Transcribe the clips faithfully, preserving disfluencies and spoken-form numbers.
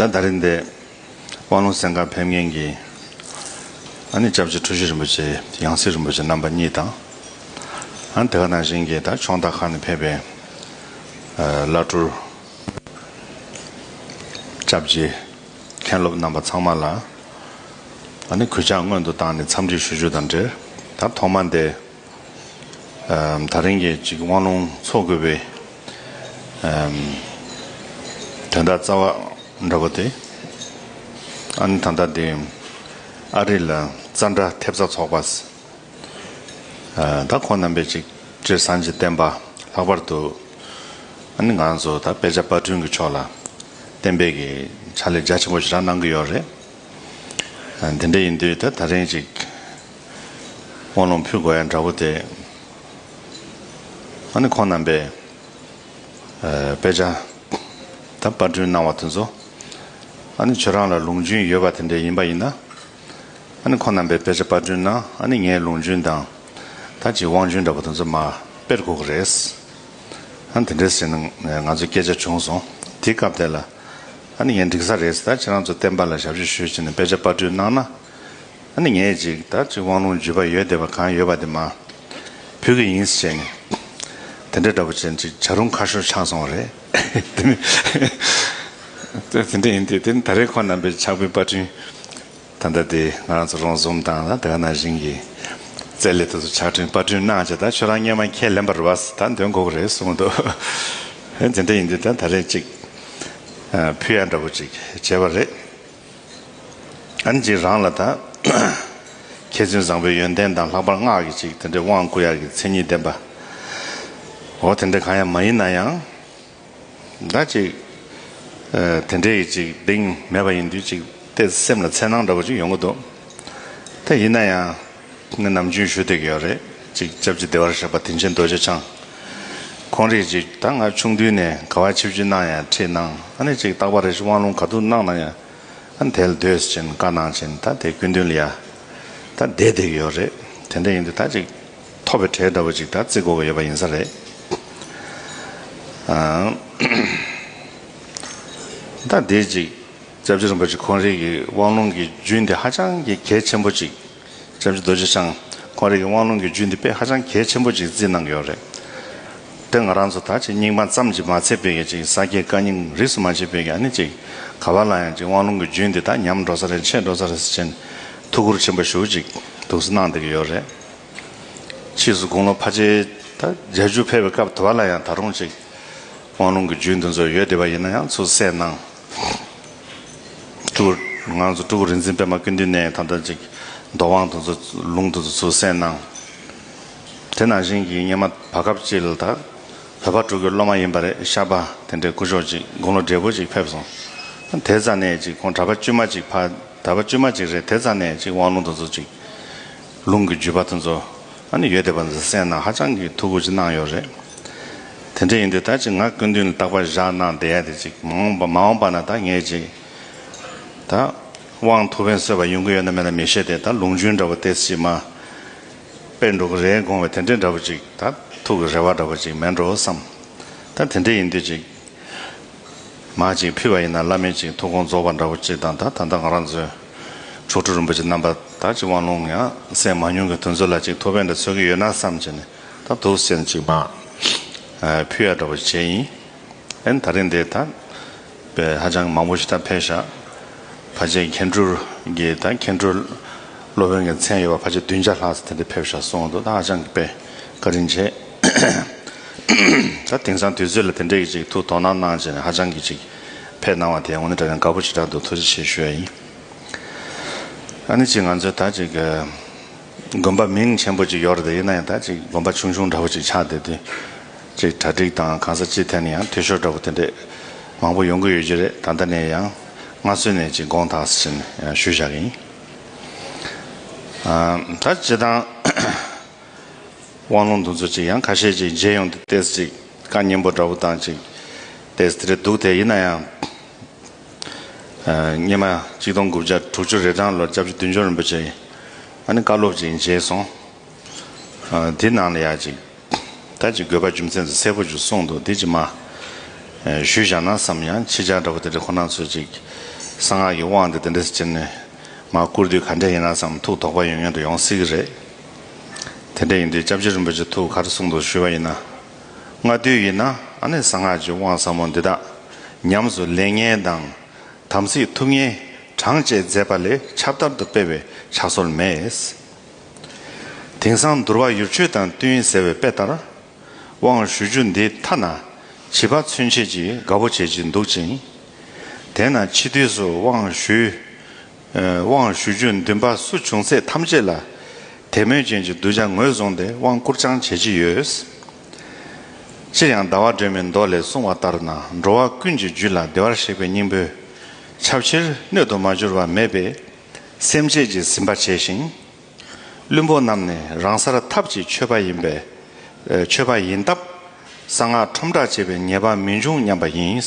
ད་ད་རིང་འདི་དབང་ལུང་གསན་ཁང་ཕེབས་མཁན་གྱི་ཨ་ནི་སྐྱབས་རྗེ་འཁྲུལ་ཞིག་རིན་པོ་ཆེ་ཡང་སྲིད་རིན་པོ་ཆེ་རྣམ་པ་གཉིས་དང་། ཨ་ནི་དེ་ག་ནང་བཞིན་གྱི་ད་ཕྱོགས་མཐའ་ཁག་ནས་ཕེབས་པའི་ཨ་བླ་སྤྲུལ་སྐྱབས་རྗེ་མཁན་སློབ་རྣམ་པ་ཚང་མ་ལ་ཨ་ནི་གུས་ཕྱག་སྔོན་དུ་བཏང་ནས་འཚམས་འདྲི་ཞུ་རྒྱུ་དང་འབྲེལ། ད་ཐོག་མ་འདི་ཨམ་ད་རིང་གི་ཅིག་དབང་ལུང་འཚོགས་དགོས་པའི་ཨམ་དོན་དག་རྩ་བ་འདྲ་པོ་དེ་ཨ་ནི་ད་ལྟ་འདི་ཨ་རི་ལ་ཙཱན་དྲ་ཐེབས་རྩ་ཚོགས་པ། ཨ་ད་ཁོང་རྣམ་པས་ཅིག་སྤྱིར་སངས་རྒྱས་བསྟན་པ། ལྷག་པར་དུ་ཨ་ནི་ང་ཚོ་ད་དཔེ་ཆ་པར་སྐྲུན་གྱི་ཕྱོགས་ལ་བསྟན་པའི་གི་ཕྱག་ལས་རྒྱ་ཆེན་པོ་ཞེ་དྲག་གནང་གི་ཡོད་རེད། ཨ་འདི་འདྲ་ཡིན་དུས་ད་ད་རིང་ཅིག་དབང་ལུང་ཕུལ་དགོས་ཡ་འདྲ་པོ་དེ། ཨ་ནི་ཁོང་རྣམ་པས་ཨ་དཔེ་ཆ་ད་པར་སྐྲུན་གནང་བ་དེ་ཚོ་ཨ་ནི་ཁྱོད་རང་ལ་ལུང་རྒྱུན་ཡོད་པ་དེ་འདྲ་ཡིན་པ་ཡིན་ན། ཨ་ནི་ཁོང་རྣམ་པས་དཔེ་ཆ་པར་སྐྲུན་ན་ཨ་ནི་ངའི་ལུང་རྒྱུན་དང་ད་ཅིག་དབང་རྒྱུན་འདྲ་པོ་དེ་ཚོ་མར་སྤེལ་དགོས་ཀྱི་རེད། ཨ་ནི་དེ་འདྲས་ཟེར་ནས་ང་ཚོ་སྐད་ཆ་བྱུང་སོང་། དེའི་སྐབས་དེ་ལ་ཨ་ནི་ངས་འགྲིག་ས་རེད། ད་ཁྱེད་རང་ཚོ་བསྟན་པ་ལ་ཞབས་ཕྱི་ཞུས་བྱས་ནས་དཔེ་ཆ་པར་སྐྲུན་གནང་ན། ཨ་ནི་ངས་ཅིག་ད་ཅིག་དབང་ལུང་བརྒྱུད་པ་ཡོད་བསྡད་པ་གང་ཡོད་པ་དེ་མར་ཕུལ་གི་ཡིན་ཟེར་ནས། དེ་འདྲ་འདྲ་པོ་བྱས་ནས་ཅིག་བྱ་རུང་ཁ་ཤོར་ཆགས་སོང་བ་རེད། དེ་ནི་དེ་དེ་འདྲ་ཡིན་དུས་དེ་ནི་ད་རེས་ཁོང་རྣམ་པའི་ཕྱག་དཔེ་པར་སྐྲུན། ད་ལྟ་དེ་ང་རང་ཚོ་རོང་ཟོམ་དང་ད་དེ་ག་ནང་བཞིན་གྱི་རྩེ་ལེ་དེ་ཚོ་ཕྱག་སྐྲུན་པར་སྐྲུན་གནང་བྱས། ད་ཁྱོད་རང་སྔོན་མ་ཁས་ལེན་པ་རེད་བ། ད་འདོན་དགོས་ཀྱི་རེད་གསུངས་འདུག། དེ་འདྲ་ཡིན་དུས་ད་ད་རེས་ཅིག་ཕུལ་ཡ་འདྲ་པོ་ཅིག་བྱས་པ་རེད། ཨ་ནི་ཅིག་རང་ལ་ད་མཁས་བཙུན་བཟང་པོའི་ཡོན་ཏན་དང་ལྷག་པར་སྔགས་ཀྱི་ཅིག་དེ་འདྲའི་དབང་བསྐུར་ཡག་གི་མཚན་ཉིད་ལྡན་པ། འོ་དེ་འདྲ་གང་ཡང་མ་ཡིན་ན་ཡང་། ད་ཅིག་ཨ་དེ་འདྲའི་ཅིག་གདེང་མེད་པ་ཡིན་དུས་ཅིག་ཏོག་ཙམ་སེམས་ལ་འཚེར་སྣང་འདྲ་པོ་ཅིག་ཡོང་གི་འདུག། ད་ཡིན་ན་ཡང་ངས་ནམ་རྒྱུན་ཞུ་བསྡད་ཀྱི་ཡོད་རེད། ཅིག་སྐྱབས་རྗེ་བདེ་བར་གཤེགས་པ་དྲིན་ཆེན་རྡོ་རྗེ་འཆང་། ཁོང་རིགས་ཅིག་ད་ང་ཆུང་དུས་ནས་ག་བ་ཆིབས་བསྒྱུར་གནང་ཡང་ཁྲིད་གནང་། ཨ་ནི་ཅིག་རྟག་པར་རེ་ཞིག་དབང་ལུང་ག་དུས་གནང་ན་ཡང་། ཨ་ནི་དེ་ལ་སྡོད་ཟེར་བྱས་ནས་བཀའ་གནང་བྱས་ནས་ད་དེ་སྐུ་མདུན་ལ་ཡ་ད་བསྡད་བསྡད་ཀྱི་ཡོད་རེད། དེ་འདྲ་ཡིན་དུས་ད་ཅིག་ཐོབ་པའི་གྲས་འདྲ་བོ་ཅིག་ད་བརྩི་དགོས་ཀྱི་ཡོད་པ་ཡིན་ས་རེད། ཨ་ད་དེ་ཅིག་སྐྱབས་རྗེ་རིན་པོ་ཆེ་ཁོང་རིགས་ཀྱི་དབང་ལུང་གི་རྒྱུན་དེ་ཧ་ཅང་གི་གལ་ཆེན་པོ་ཅིག། སྐྱབས་རྗེ་རྡོ་རྗེ་འཆང་ཁོང་རིགས་ཀྱི་དབང་ལུང་གི་རྒྱུན་དེ་དཔེ་ཧ་ཅང་གལ་ཆེན་པོ་ཅིག་བརྩིས་གནང་གི་ཡོད་རེད། དེ་ང་རང་ཚོ་ད་ཅིག་རྙིང་མ་ཙམ་གྱིས་མ་ཚད་པའི་གི་ཅིག་ས་སྐྱའི་བཀའ་རྙིང་རིས་སུ་མ་ཆད་པའི་གི་ཨ་ནི་ཅིག་ག་བ་ལ་ཡང་ཅིག་དབང་ལུང་གི་རྒྱུན་འདི་ད་ཉམས་འགྲོ་ས་རེད། ཆད་འགྲོ་ས་རེད་ཟེར་བྱས་ནས་ཐུགས་ཁུར་ཆེན་པོ་ཞེ་པོ་ཅིག་འདུག་སེ་གནང་བསྡད་ཀྱི་ཡོད་རེད། ཕྱིས་སུ་དགུང་ལོ་ཕལ་ཆེར་ད་བརྒྱད་ཅུ་ཕེབས་པའི་སྐབས་དེ་བ་ལ་ཡང་ད་རུང་ཅིག་དབང་ལུང་གི་རྒྱུན་འདི་ཚོ་ཡོད་བསྡད་པ་ཡིན་ན་ཡང་ཚུར་གསན་གནང་། སྤྲུལ་སྐུ་ང་ཚོ་སྤྲུལ་སྐུ་རིག་འཛིན་པད་མ་སྐུ་མདུན་ནས་ད་ལྟ་ཅིག་མདོ་དབང་དེ་ཚོ་ལུང་དེ་ཚོ་ཚུར་གསན་གནང་། དེ་ནང་བཞིན་གྱི་སྔོན་མ་བར་སྐབས་ཅིག་ལ་ད་བོད་པ་སྤྲུལ་སྐུའི་སློབ་མ་ཡིན་པ་རེད། ཤར་པ་དེ་འདྲའི་སྐུ་ཞབས་ཅིག་དགུང་ལོ་བགྲེས་པོ་ཅིག་ཕེབས་སོང་། དེ་ཙ་ནས་ཅིག་ཁོང་གྲྭ་པ་དཀྱུས་མ་ཅིག་ཕ་གྲྭ་པ་དཀྱུས་མ་ཅིག་རེད། དེ་ཙ་ནས་ཅིག་དབང་ལུང་དེ་ཚོ་ཅིག་ལུང་གི་བརྒྱུད་པ་དེ་ཚོ་ཨ་ནི་ཡོད་བསྡད་པ་འདི་གསན་གནང་། ཧ་ཅང་གི་ཐུགས་ཁུར་ཅིག་གནང་ཡོད་རེད། དེ་འདྲ་ཡིན་དུས་ད་ཅིག་ང་སྐུ་མདུན་ལ་རྟག་པར་བཞག་གནང་བསྡད་ཡ་དེ་ཅིག་མ་འོངས་པ་མ་འོངས་པ་ན་ད་ངས་ཅིག་ད་དབང་ཐུགས་ཕན་གསོས་པ་ཡོང་གི་ཡོད་ན་མེད་ན་མི་ཤེས་ཏེ། ད་ལུང་རྒྱུན་འདྲ་པོ་ཏོག་ཙམ་མར་སྤེལ་འགྲོ་གི་རེད་དགོངས་པའི་དེ་འདྲའི་འདྲ་པོ་ཅིག་ད་ཐུགས་ཀྱི་རེ་བ་འདྲ་པོ་ཅིག་མེད་འགྲོ་བསམ། ད་དེ་འདྲ་ཡིན་དུས་ཅིག་མར་ཅིག་ཕུལ་བ་ཡིན་ན་བླ་མའི་ཅིག་ཐུགས་དགོངས་རྫོགས་པ་འདྲ་པོ་ཅིག་དང་། ད་ད་ལྟ་ང་རང་ཚོའི་མཆོག་སྤྲུལ་རིན་པོ་ཆེ་རྣམ་པ་ད་ཅིག་དབང་ལུང་ཡང་གསན་མ་མྱོང་གི་དེ་ཚོ་ལ་ཅིག་ཐུགས་ཕན་འདྲ་གསོས་ཀྱི་ཡོད་ན་བསམ་བྱས་ནས་ད་འདུག་སེ་ཅིག་མར་ཕུལ་ཡ་འདྲ་པོ་བྱས་ཡིན། ཨན་ད་རིང་འདི་ད་དཔེ་ཧ་ཅང་མང་པོ་ཞིག་ད་ཕེབས་ཤག། ཕལ་ཆེར་མཁན་སྤྲུལ་གྱི་ད་མཁན་སྤྲུལ་སློབ་དཔོན་གྱི་མཚན་ཡོད་པ་ཕལ་ཆེར་བདུན་བརྒྱ་ལྷག་ཙམ་དེ་འདྲ་ཕེབས་ཤག་གསུངས་འདུག། ད་ཧ་ཅང་གི་དཔེ་བཀའ་དྲིན་ཆེ། ད་དེང་སང་དུས་ཚོད་ལ་དེ་འདྲ་གི་ཅིག་ཐུགས་དོ་སྣང་གནང་བྱས་ནས་ཧ་ཅང་གི་ཅིག་ཕེབས་གནང་བ་དེ་དངོས་གནས་དྲང་གནས་དགའ་པོ་ཞེ་དྲག་འདུག། ཐུགས་རྗེ་ཆེ་ཞུ་ཡ་ཡིན། ཨ་ནི་ཅིག་ང་ཚོས་ད་ཅིག་དགོན་པ་མིང་ཆེན་པོ་ཅིག་ཡོད་རེད་དེ། ཡིན་ན་ཡང་ད་ཅིག་དགོན་པ་ཆུང་ཆུང་འདྲ་པོ་ཅིག་ཆགས་བསྡད་དུས་ཅིག་གྲ་སྒྲིག་དང་གང་ས་ཅིའི་ཐད་ནས་ཡང་འཐུས་ཤོར་འདྲ་པོ་དེ་འདྲས་མང་པོ་ཡོང་གི་ཡོད་ཀྱི་རེད། ད་ལྟ་ནས་ཡང་སྔ་སྲོལ་ནས་ཅིག་དགོངས་དག་ཟེར་ནས་ཞུས་བཞག་གི་ཡིན། ཨ་ད་སྤྱིར་བཏང་དབང་ལུང་འདི་ཚོ་ཅིག་ཡང་ཁ་ཤས་ཅིག་མཇལ་ཡོང་དུས་ཏོག་ཙམ་ཅིག་དཀའ་ཉེན་པོ་འདྲ་པོ་དང་ཅིག་ཏོག་ཙམ་དེ་འདྲ་འདུག་སྟེ། ཡིན་ན་ཡང་། ཨ་སྔོན་མ་གཅིག་སྟོང་དགུ་བརྒྱ་དྲུག་ཅུ་རེ་གྲངས་ལོར་སྐྱབས་རྗེ་བདུད་འཇོམས་རིན་པོ་ཆེ་ཨ་ནི་བཀའ་སློབ་ཅིག་མཇལ་སོང་། ཨ་དེ་ནང་ལ་ཡ་ཅིག་ད་ཅིག་དགོས་པ་རྒྱུ་མཚན་ཚོ་གསལ་པོ་ཅིག་གསུངས་འདུག། དེ་ཅིག་མར་ ཞུས་བཞག་ན་བསམ། ཡང་ཕྱི་རྒྱལ་འདྲ་པོ་དེ་འདྲ་ཁོ་རང་ཚོས་ཅིག་གསང་སྔགས་ཀྱི་དབང་དེ་དེ་འདྲ་ཟེར་ནས་མར་བསྐུར་དུས་ག་འདྲ་ཡིན་ན་བསམ། ཐུགས་དོགས་པ་ཡོད་མཁན་དུ་ཡོང་སྲིད་ཀྱི་རེད། དེ་འདྲ་ཡིན་དུས་སྐྱབས་རྗེ་རིན་པོ་ཆེ་ཐུགས་ག་རེ་གསུངས་འདུག་ཞུས་པ་ཡིན་ན། སྔ་དུས་ཡིན་ན་ཨ་ནི་གསང་སྔགས་ཀྱི་དབང་ཟབ་མོ་འདི་དག་ཉམས་སུ་ལེན་མཁན་དང་། དམ་ཚིག་ཐུབ་མཁན་གྲངས་བཅད་མཛད་པ་ལས་ཁྱབ་བརྡལ་དུ་སྤེལ་བའི་ཕྱག་སྲོལ་མེད། དེང་སང་འདུལ་བ་ཡུལ་ཆོས་དང་བསྟུན་ཟེར་བའི་དཔེ་ལྟར། དབང་ཞུ་རྒྱུ་འདི་ཐ་ན་བྱིས་པ་ཚུན་ཆད་ཀྱིས་དགའ་པོ་བྱེད་ཀྱིན་འདུག་ཅིང་། དེས་ན་ཕྱི་དུས་སུ་དབང་ཞུས། ཨ་དབང་ཞུ་རྒྱུ་འདུན་པ་སུ་བྱུང་ཚད་ཐམས་ཅད་ལ་དད་མོས་ཅན་གྱི་གདུལ་བྱ་ངོས་བཟུང་སྟེ་དབང་བསྐུར་སྦྱང་བྱེད་ཀྱི་ཡོད། སྤྱིར་ཡང་ཟླ་བ་སྒྲོན་མའི་མདོ་ལས་གསུངས་པ་ལྟར་ན། འགྲོ་བ་ཀུན་གྱི་རྒྱུད་ལ་བདེ་བར་གཤེགས་པའི་སྙིང་པོས། ཁྱབ་ཕྱིར་སྣོད་དུ་མ་གྱུར་པ་མེད་པས་སེམས་བསྐྱེད་ཀྱིས་ཟིན་པར་བྱས་ཤིང་། བླུན་པོ་རྣམས་ནི་རང་སར་ཐབས་ཀྱིས་ཆོད་པ་ཡིན་པས། ཨ་ཆོད་པ་ཡིན་སྟབས། གསང་སྔགས་ཁྲོམ་བསྒྲགས་བྱེད་པའི་ཉེས་པ་མི་འབྱུང་སྙམ་པ་ཡིན།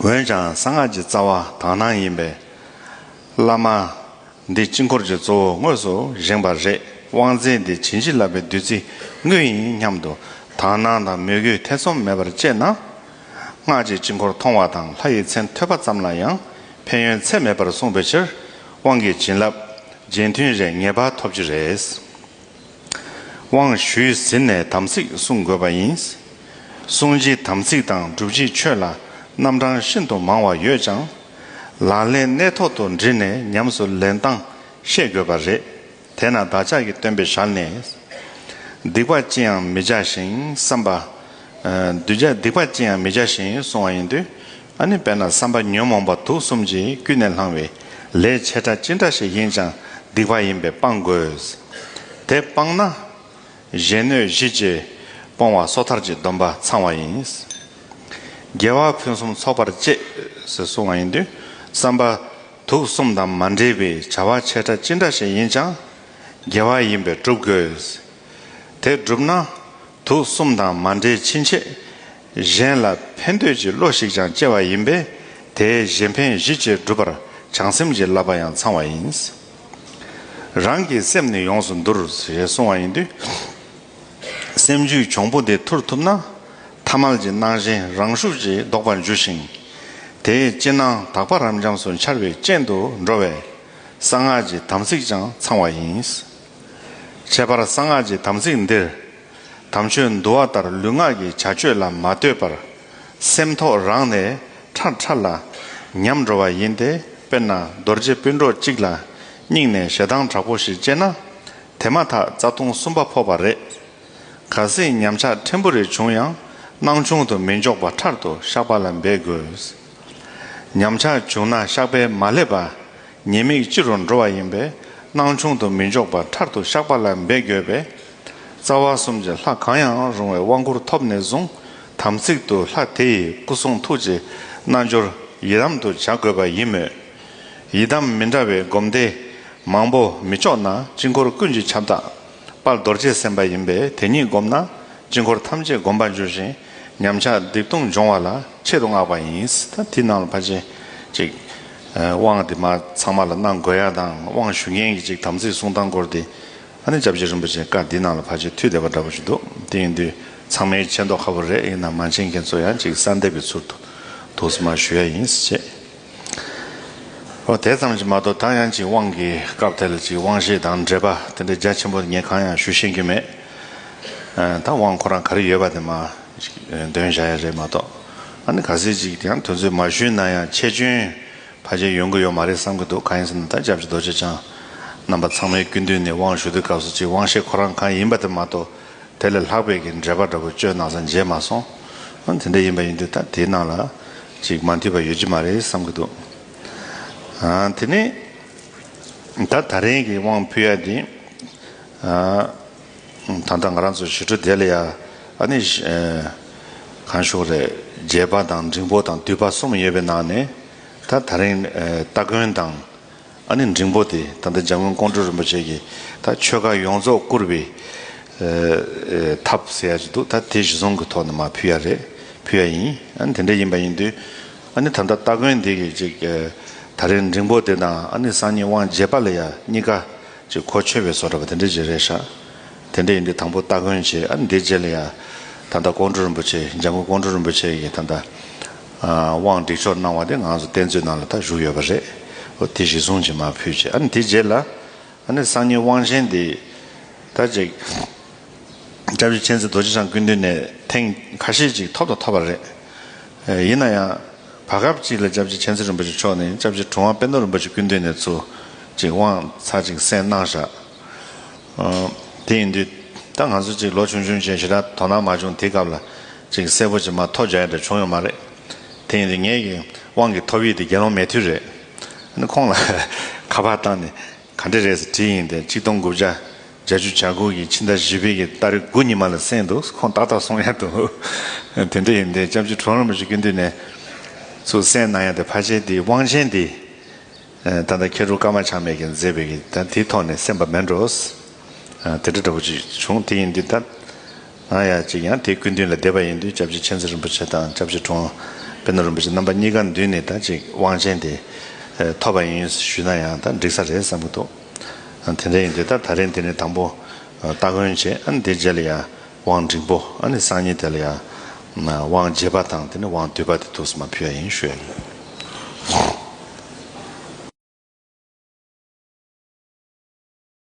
འོན་ཀྱང་གསང་སྔགས་ཀྱི་རྩ་བ་དག་སྣང་ཡིན་པས། བླ་མ་འདི་དཀྱིལ་འཁོར་གྱི་གཙོ་བོ་དངོས་སུ་བཞེངས་པ་རེད། དབང་རྫས་འདི་བྱིན་གྱིས་བརླབས་པའི་བདུད་རྩི་དངོས་ཡིན་སྙམ་དུ་དག་སྣང་དང་མོས་གུས་ཐེ་ཚོམ་མེད་པར་སྐྱེས་ན། སྔགས་ཀྱི་དཀྱིལ་འཁོར་མཐོང་བ་དང་ལྷ་ཡི་མཚན་ཐོས་པ་ཙམ་ལ་ཡང་ཕན་ཡོན་ཚད་མེད་པར་གསུངས་པའི་ཕྱིར། དབང་གི་བྱིན་རླབས་རྗེས་མཐུན་རེ་ངེས་པར་ཐོབ་རྒྱུ་རེད། དབང་ཞུས་ཟིན་ནས་དམ་ཚིག་བསྲུང་དགོས་པ་ཡིན། བསྲུང་བྱའི་དམ་ཚིག་དང་སྒྲུབ་བྱའི་ཆོས་ལ་རྣམ་གྲངས་ཤིན་ཏུ་མང་བ་ཡོད་ཀྱང་། ལག་ལེན་གནད་ཐོག་ཏུ་དྲིལ་ནས་ཉམས་སུ་ལེན་སྟངས་ཤེས་དགོས་པ་རེད། དེས་ན་བདག་ཅག་གི་སྟོན་པའི་ཞལ་ནས། སྡིག་པ་ཅི་ཡང་མི་བྱ་ཞིང་བསམ་པ། ཨ་སྡིག་བྱ་སྡིག་པ་ཅི་ཡང་མི་བྱ་ཞིང་གསུང་བ་ཡིན་དུས། ཨ་ནི་དཔེར་ན་བསམ་པ་ཉོན་མོངས་པ་དུག་གསུམ་གྱིས་ཀུན་ནས་བསླངས་པའི་ལས་ཆེ་ཕྲ་ཅི་འདྲ་ཞིག་ཡིན་ཀྱང་སྡིག་པ་ཡིན་པས་སྤང་དགོས། དེ་སྤངས་ན། གཞན་གནོད་གཞི་བཅས་སྤོང་བ་སོ་ཐར་གྱི་སྡོམ་པ་ཚང་བ་ཡིན། དགེ་བ་ཕུན་སུམ་ཚོགས་པར་བྱེད་ཟེར་གསུང་བ་ཡིན་དུས། བསམ་པ་དུག་གསུམ་དང་མ་འདྲེས་པའི་བྱ་བ་ཆེ་ཕྲ་ཅི་འདྲ་ཞིག་ཡིན་ཀྱང་དགེ་བ་ཡིན་པས་སྒྲུབ་དགོས། དེ་བསྒྲུབས་ན། དུག་གསུམ་དང་མ་འདྲེས་ཕྱིན་ཆད། གཞན་ལ་ཕན་འདོད་ཀྱི་བློ་ཞིག་ཀྱང་སྐྱེ་བ་ཡིན་པས། དེའི་གཞན་ཕན་གཞི་བཅས་སྒྲུབ་པར་བྱང་སེམས་ཀྱི་བསླབ་པ་ཡང་ཚང་བ་ཡིན། རང་གི་སེམས་ནི་ཡོངས་སུ་འདུལ་ཞེས་གསུང་བ་ཡིན་དུས། སེམས་རྒྱུད་གྱོང་པོ་འདི་ཐུར་ཐུབ་ན། ཐ་མལ་གྱི་སྣང་ཞེན་རང་ཤུགས་ཀྱིས་ལྡོག་པར་འགྱུར་ཞིང་། དེའི་ཕྱིར་ནང་དག་པ་རབ་འབྱམས་སུ་འཆར་བའི་རྐྱེན་དུ་འགྲོ་བས། གསང་སྔགས་ཀྱི་དམ་ཚིག་ཀྱང་ཚང་བ་ཡིན། ཁྱད་པར་གསང་སྔགས་ཀྱི་དམ་ཚིག་འདིར། དམ་ཆོས་འདུལ་བ་ལྟར་ལུས་ངག་གི་བྱ་སྤྱོད་ལ་མ་ལྟོས་པར། སེམས་ཐོག་རང་ནས་ཕྲ་ཕྲ་ལ་ཉམས་འགྲོ་བ་ཡིན་ཏེ། དཔེར་ན་རྡོ་རྗེ་སྤུན་གྲོགས་གཅིག་ལ་སྙིང་ནས་ཞེ་སྡང་དྲག་པོ་ཞིག་སྐྱེས་ན། དེ་མ་ཐག་རྩ་ལྟུང་གསུམ་པ་ཕོག་པ་རེད། གལ་སྲིད་ཉམས་ཆག་ཕྲན་བུ་རེ་བྱུང་ཡང་སྣང་ཆུང་དུ་མི་འཇོག་པ་ཕྲལ་དུ་བཤགས་པ་ལ་འབད་དགོས། ཉམས་ཆག་བྱུང་ན་བཤགས་པས་མ་བསླད་པ། ཉེས་དམིགས་སྤྱི་རུ་འགྲོ་བ་ཡིན་པས། སྣང་ཆུང་དུ་མི་འཇོག་པར་ཕྲལ་དུ་བཤགས་པ་ལ་འབད་དགོས་པས། རྩ་བ་གསུམ་གྱི་ལྷ་གང་ཡང་རུང་བའི་དབང་བསྐུར་ཐོབ་ནས་བཟུང་དམ་ཚིག་ཏུ་ལྷ་དེ་ཡི་སྐུ་གསུང་ཐུགས་ཀྱི་རྣལ་འབྱོར་ཡི་དམ་དུ་བྱ་དགོས་པ་ཡིན་མོད། ཡི་དམ་མི་འདྲ་བའི་སྒོམ་བཟླས་མང་པོ་མི་ལྕོགས་ན། དཀྱིལ་འཁོར་ཀུན་གྱི་ཁྱབ་བདག་དཔལ་རྡོ་རྗེ་སེམས་དཔའ་ཡིན་པས། དེ་ཉིད་བསྒོམས་ན་དཀྱིལ་འཁོར་ཐམས་ཅད་སྒོམ་པར་འགྱུར་ཞིང་། ཉམས་ཆག་སྡིག་ལྟུང་སྦྱོང་བ་ལ་ཆེད་དུ་བསྔགས་པ་ཡིན། ད་དེའི་ནང་ལ་ཕལ་ཆེར་ཅིག་ཨ་དབང་དེ་མ་ཚང་མ་ལ་གནང་དགོས་ཡ་དང་། དབང་ཞུ་མཁན་གྱི་ཅིག་དམ་ཚིག་སྲུང་སྟངས་སྐོར་དེ། ཨ་ནི་སྐྱབས་རྗེ་རིན་པོ་ཆེའི་བཀའ་འདིའི་ནང་ལ་ཕལ་ཆེར་མཐུད་བསྡད་པ་འདྲ་པོ་ཞིག་འདུག་དེ་ཡིན་དུས་ཚང་མས་མཁྱེན་མདོག་ཁ་པོ་རེད། ཡིན་ན་མ་མཁྱེན་མཁན་ཚོ་ཡང་ཅིག་གསལ་འདེབས་ཀྱི་ཚུལ་དུ་ཐུགས་སུ་མ་ཞུ་ཡ་ཡིན་ཟེར་བྱས། ཨོ་དེ་ཙམ་གྱིས་མ་གཏོགས། ད་ཡང་ཅིག་དབང་གི་སྐབས་དེ་ལ་ཅིག་དབང་བཞེས་དང་འབྲེལ་བ་དེ་འདྲ་རྒྱ་ཆེན་པོ་ངས་གང་ཡང་ཞུ་ཤེས་ཀྱི་མེད། ཨ་ད་དབང་ཁོ་རང་ག་རེ་ཡོད་པ་དེ་མ་ཅིག་འདོན་བཞག་ཡ་རེད་མ་གཏོགས། ཨ་ནི་གལ་སྲིད་ཅིག་དེ་ཡང་དོན་ཚོད་མ་ཞུས་ན་ཡང་ཆེ་ཆུང་ཕལ་ཆེར་ཡོང་གི་ཡོད་མ་རེད་བསམ་གྱི་འདུག་གང་ཡིན་ཟེར་ན། ད་སྐྱབས་རྗེ་རྡོ་རྗེ་འཆང་རྣམ་པ་ཚང་མའི་སྐུ་མདུན་ནས་དབང་ཞུ་དུས་སྐབས་སུ་ཅིག་དབང་བཞེས་ཁོ་རང་གང་ཡིན་པ་དེ་མ་གཏོགས། དེ་ལས་ལྷག་པའི་གི་འགྲེལ་པ་འདྲ་པོ་བཅོས་གནང་ས་མཇལ་མ་སོང་། ཨ་དེ་འདྲ་ཡིན་པ་ཡིན་དུས་ད་དེའི་ནང་ལ་ཅིག་མ་འཐུས་པ་ཡོད་ཀྱི་མ་རེད་བསམ་གྱི་འདུག་ཨ་དེ་ནས་ད་ད་རིང་གི་དབང་ཕུལ་ཡ་དེ། ཨ་ད་ལྟ་ང་རང་ཚོ་ཞི་ཁྲོ་དེ་ལ་ཡ། ཨ་ནི་ཨ་གང་ཞུ་རེད། རྒྱས་པ་དང་འབྲིང་པོ་དང་བསྡུས་པ་གསུམ་ཡོད་པའི་ནང་ནས། ད་ད་རིང་ཨ་སྟ་གོན་དང་། ཨ་ནི་འབྲིང་པོ་དེ་ད་ལྟ་འཇམ་མགོན་ཀོང་སྤྲུལ་རིན་པོ་ཆེ་གིས་ད་ཆོ་ག་ཡོངས་རྫོགས་བསྐུར་བའི་ཨ་ཨ་ཐབས་ཟེར་ཡ་ཅིག་འདུག་ད་དེ་གཞི་བཟུང་གི་ཐོག་ནས་མར་ཕུལ་ཡ་རེད། ཕུལ་ཡ་ཡིན། ཨ་ནི་དེ་འདྲ་ཡིན་པ་ཡིན་དུས། ཨ་ནི་ད་ལྟ་སྟ་གོན་འདི་གི་ཅིག་ཨ་ད་རིང་འབྲིང་པོ་དེ་དང་། ཨ་ནི་སང་ཉིན་དབང་རྒྱས་པ་ལ་ཡ་གཉིས་ཀ་ཅིག་གོ་ཆོད་པའི་བཟོ་འདྲ་པོ་དེ་འདྲ་ཅིག་རེད་ཤག་དེ་འདྲ་ཡིན་དུས་དང་པོ་སྟ་གོན་བྱས། ཨ་ནི་དེ་རྗེས་ལ་ཡ་ ད་ལྟ་ཀོང་སྤྲུལ་རིན་པོ་ཆེ། འཇམ་མགོན་ཀོང་སྤྲུལ་རིན་པོ་ཆེ་གིས་ད་ལྟ་ཨ་དབང་སྒྲིག་ཆོག་གནང་བ་དེ་ང་ཚོ་རྟེན་མཛོད་ནང་ལ་ད་བཞུགས་ཡོད་པ་རེད། འོ་དེ་གཞི་བཟུང་བྱས་མར་ཕུལ་བྱས། ཨ་ནི་དེ་རྗེས་ལ་ཨ་ནི་སང་ཉིན་དབང་ཆེན་དེ་ད་ཅིག་སྐྱབས་རྗེ་མཁྱེན་བརྩེ་རྡོ་རྗེ་འཆང་སྐུ་མདུན་ནས་ཐེངས་ཁ་ཤས་ཅིག་ཐོབ་དང་ཐོབ་པ་རེད། ཨེ་ཡིན་ན་ཡང་བར་སྐབས་ཅིག་ལ་སྐྱབས་རྗེ་མཁྱེན་བརྩེ་རིན་པོ་ཆེ་མཆོག་ནས་སྐྱབས་རྗེ་གྲུབ་དབང་པད་ནོར་རིན་པོ་ཆེ་སྐུ་མདུན་ནས་ཚུར་ཅིག་དབང་ཚར་ཅིག་གསན་གནང་བཞག་ཨ་དེ་ཡིན་དུས་ད་ང་ཚོ་ཅིག་ལོ་ཆུང་ཆུང་བྱས་ཞེ་དྲག་དོ་སྣང་མ་བྱུང་། དེ་སྐབས་ལ་ཅིག་གསལ་པོ་ཅིག་མར་ཐོ་རྒྱག་ཡ་འདྲ་བྱུང་ཡོད་མ་རེད། དེ་ཡིན་དུས་ངེད་ཀྱི་དབང་གི་ཐོབ་ཡིག་དེ་དགེ་སློང་མེ་ཐུལ་རེད། ཨ་ནི་ཁོང་ལ་ཁ་པར་བཏང་ནས་ག་འདྲ་རེད་ཟེར་དྲིས་ཡིན་ཏེ། ཆིག་སྟོང་དགུ་བརྒྱ་བརྒྱད་ཅུ་གྱ་དགུ་གི་ཕྱི་ཟླ་བཞི་པའི་གི་ཏ་རིག་དགུ་ཉི་མ་ལ་གསན་འདུག་ཁོང་ཏག་ཏག་གསུང་ཡ་འདུག་དེ་འདྲ་ཡིན་ཏེ་སྐྱབས་རྗེ་གྲུབ་དབང་རིན་པོ་ཆེ་སྐུ་མདུན་ནས་ཚུར་གསན་གནང་ཡ་དེ་ཕལ་ཆེར་དེ་དབང་ཆེན་དེ། ཨ་ད་ལྟ་མཁས་གྲུབ་ཀརྨ་ཆགས་མེད་ཀྱིས་མཛད་པའི་གི་ད་དེའི་ཐོག་ནས་གསན་པ་མིན་འགྲོ། ཨ་དེ་འདྲ་འདྲ་པོ་ཅིག་བྱུང་། དེ་ཡིན་དུས་ད་ང་ཡ་ཅིག་ཡང་དེའི་སྐུ་མདུན་ལ་བསྡད་པ་ཡིན་དུས་སྐྱབས་རྗེ་མཁྱེན་བརྩེ་རིན་པོ་ཆེ་དང་སྐྱབས་རྗེ་གྲུབ་དབང་པད་ནོར་རིན་པོ་ཆེ་རྣམ་པ་གཉིས་ཀ་མདུན་ནས་ད་ཅིག་དབང་ཆེན་དེ་ཨ་ཐོབ་པ་ཡིན་ཞུས་ན་ཡང་ད་འགྲིག་ས་རེད་བསམ་གྱི་འདུག་ཨ་དེ་འདྲ་ཡིན་དུས་ད་ད་རིང་དེ་ནས་དང་པོ་ཨ་སྟ་གོན་བྱས། ཨ་ནི་དེ་རྗེས་ལ་ཡ་དབང་འབྲིང་པོ། ཨ་ནི་སང་ཉིན་དེ་ལ་ཡ་དབང་རྒྱས་པ་དང་དེ་ནས་དབང་བསྡུས་པ་དེ་ཐུགས་སུ་མ་ཕུལ་བ་ཡིན་ཞུ་ཡ་ཡིན།